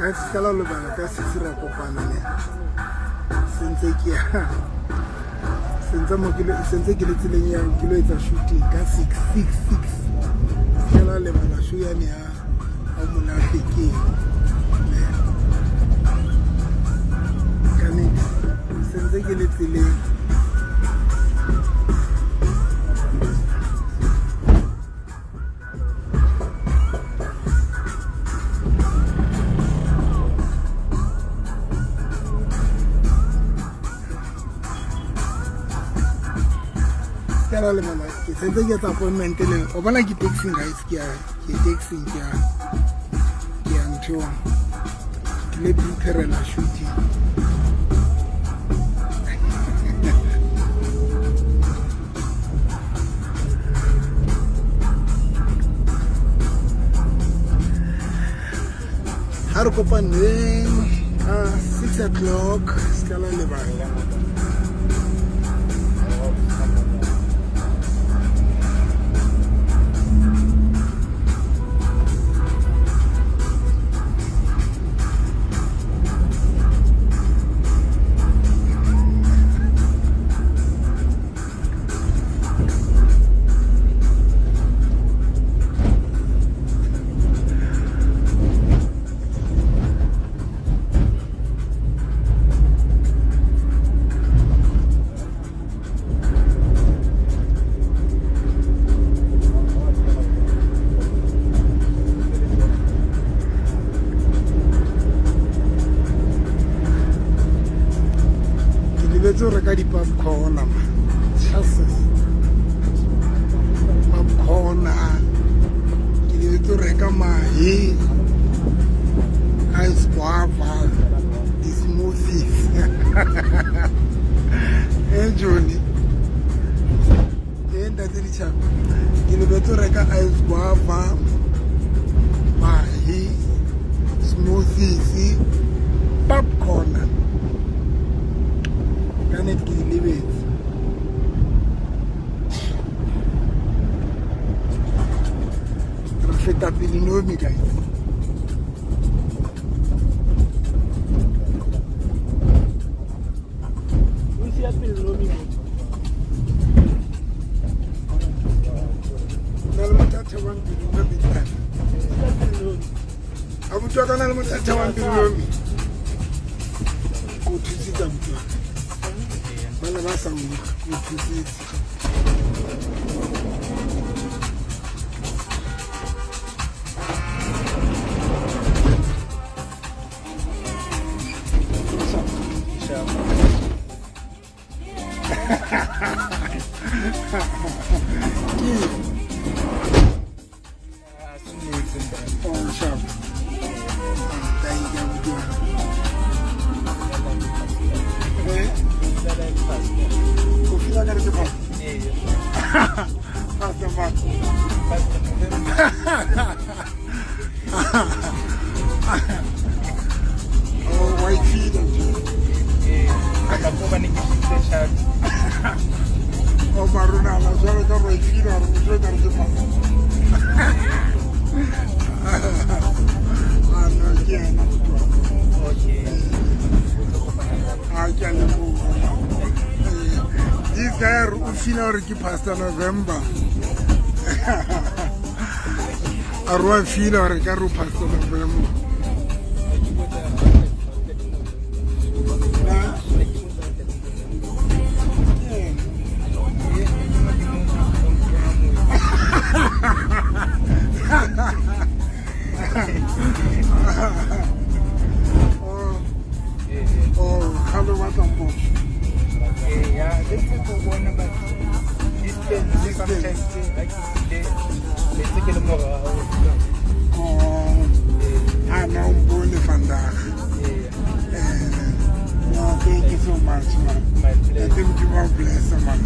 Guys, se la lebala ka six ra kopana ne. Sentse ke ya. Sentse mo ke le sentse ke le tseleng ya ke lo etsa shooting ka 6 6 6. Se la lebala show ya ne ya ha monate ke. Ne. Ka nnete sentse ke le tseleng. Ka la lebala ke sentse ke etsa appointment le o bona ke taxing guys ke ya ke taxing ke ya ke ya nthong ke le preparela shooting. Ha re kopaneng ka 6 o'clock se ka la lebala. Ke lebetse go reka di-popcorn ma. Jesus. Popcorn. Ke lebetse go reka mahe. Ice guava. Di-smoothies. Eh Johnny. Eh ntate Ditšhaba. Ke lebetse go reka ice guava. Mahe. Smoothies. Popcorn. Ka nnete ke di lebetse. Re feta pele nomi guys. Na le motho a theohang pele nomi. Abuti wa ka na le motho a theohang pele nomi. Ko thusitse abuti wa ka. Ba ne ba sa utlwe, ko thusitse. Oh, sharp. Thank you, abuti wa ka. Eh? O feel ka re ke pastor? Pastor Mark. Oh, wa e feela ntho. Oh, marunala jwalo ka re wa e feela hore motho o ka re ke pastor. Ah, no, ke yena motho wa ka. Ah, ke a leboha. Eh, This guy re o feela hore ke Pastor November. A re wa feela hore ka re o Pastor November. Na? Ke yena. Oh, oh, kgale o batla mpona. Oh, ah, no, o mpone vandag. Eh, no, thank you so much, man. Ntate Modimo a o bless, man.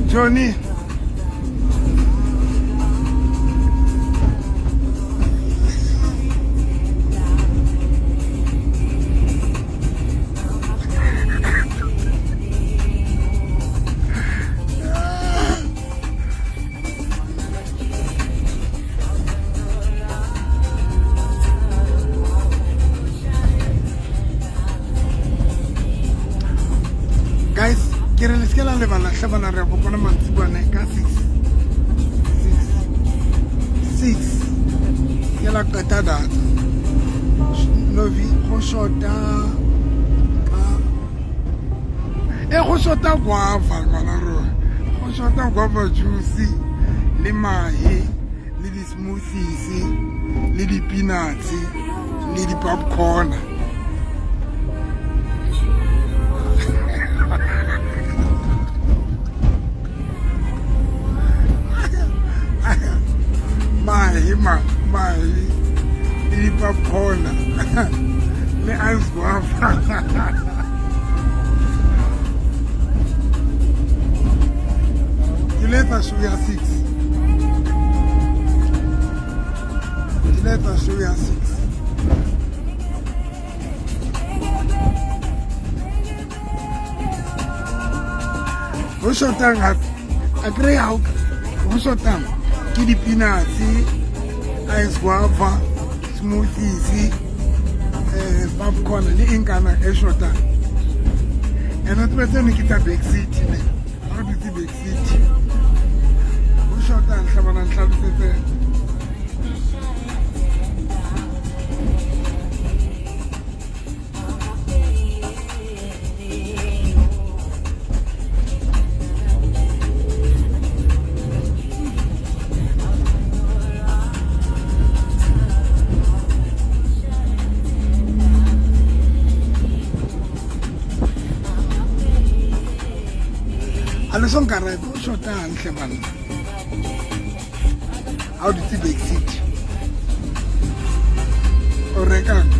Johnny. lebala hle bana re ya kopana mantsibane ka 6 6 6 ke la qeta data novi go shota ka e go shota guava ngwana rona go shota guava juice le mahe le di-smoothies le di-peanuts le di-popcorn mahe ma mahe le di-popcorn le ice guava ke letsa show ya 6 ke letsa show ya 6 go shotang gape a kry ga go shotang ke di-peanuts ice guava smoothies um popcorn le eng kana e shotang and o tsebe tseno ke tsa back city ne ga re dutse back city go shotang tlhabana ntlhalosetseng a le so nkarabe o shotang tlhe banna ga o dutse back city o rekang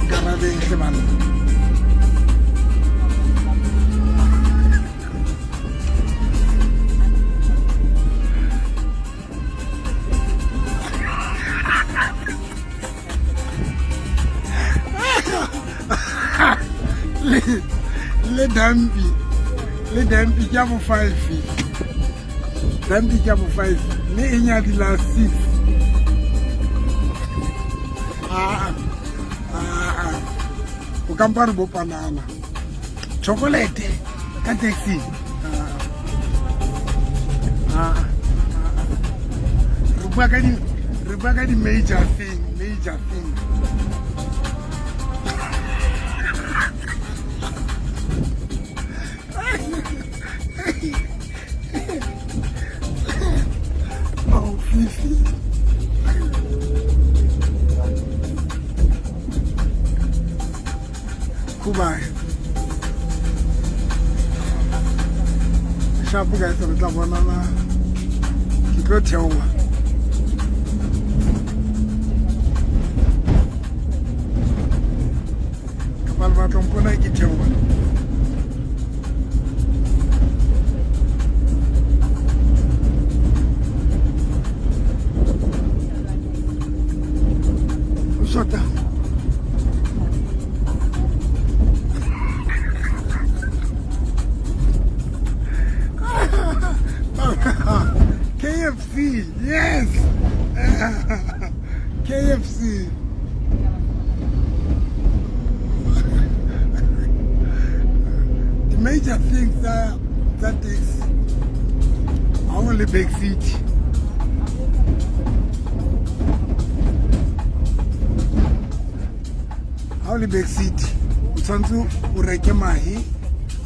nkarabeng tlhe banna le dampi le dampi ke ya bo five dampi ke ya bo five mme e nyadi la six aa aa o kampa re bo panana chocolate ka taxi aa re bua ka di re bua ka di major thing major thing Oh, Fifi. Goodbye. Shapo guys, re tla bonana. Ke tlo theoha. Kapa le batla mpona ke theoha. O shota. KFC, yes. KFC. The major thing that that is only big city. Ha o le back city o tshwanetse o reke mahe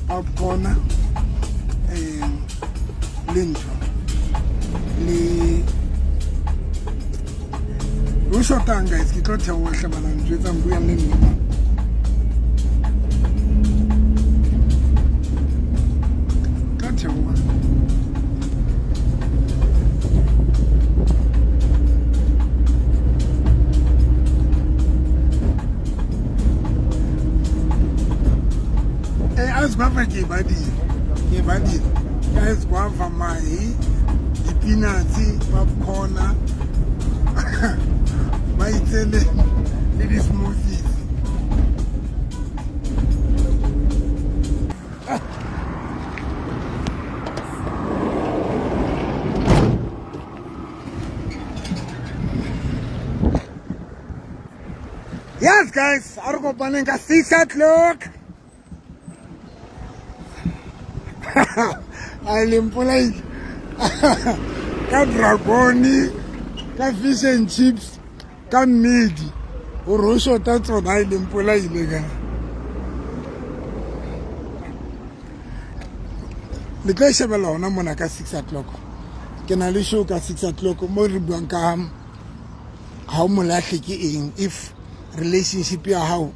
popcorn um le ntho le o shotang guys ke tlo theoa hle bana njwetsang buang le nna tlo theoa Eh, ice guava ke e badile ke e badile ke ice guava mahe di-peanuts popcorn ba itse le le di-smoothies Yes guys, a re kopaneng ka 6 o'clock. A le mpolaile ka dragone, ka fish and chips, ka mmedi. Gore o shota tsona e le mpolaile ka. Le tlo e shebela hona mona ka 6 o'clock. Ke na le show ka 6 o'clock mo re buang ka ha o molahle ke eng if relationship ya hao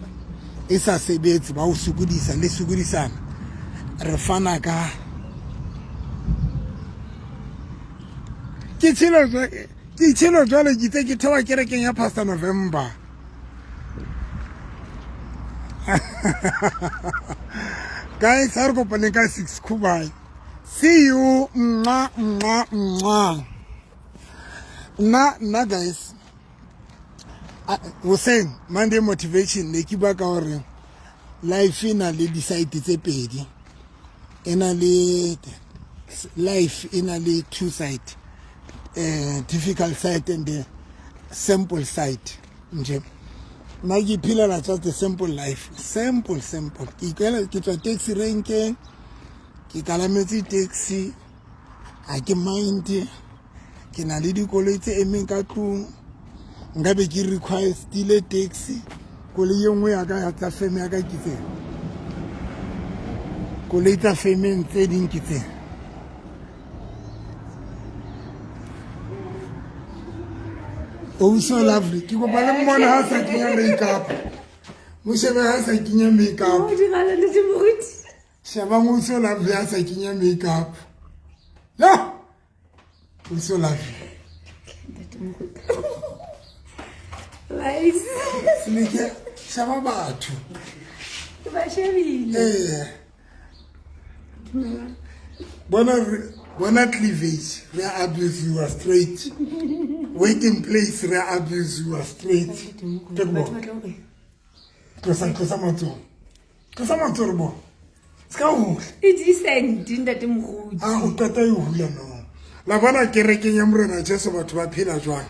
e sa sebetse ba o sokodisa le sokodisana re fana ka ke tshelo ke tshelo jwale ke tse ke thewa kerekeng ya Pastor November guys a re kopaneng ka 6 khubai see you mwa mwa mwa nna nna guys hoseng monday motivation ne ke bua ka gore life e na le di-side tse pedi e na le life e na le two side uh, difficult side and the simple side nje nna ke iphelela just the simple life simple simple ke ikwela ke tswa taxi renkeng ke kalametse taxi ga ke mind ke na le dikoloi tse emeng ka tlong nka be ke requestile taxi koloi ye nngwe ya ka ya tsa feme ya ka ke tse koloi tsa femeng tse ding ke tse Oh, so lovely. Ke kopa le mmone ha sa kenya makeup. Mo shebe ha sa kenya makeup. Shebang o so lovely ha sa kenya makeup. Ya! O so lovely. Seleke sheba batho. Ke ba shebile. Eh. Bona bona cleavage re abusiwa straight. Waiting place re abusiwa straight. Ke bona. Tlosa tlosa matsoho. Tlosa matsoho re bona. Se ka hula. E decent ntate Moruti. A o qeta e hula no. La bona kerekeng ya Morena Jesu batho ba phela jwang?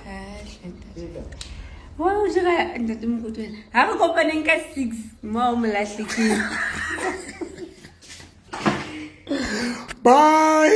Wa o dira ntate Moruti wena. Ha re kopaneng ka 6 mo o molahlekeng. Bye.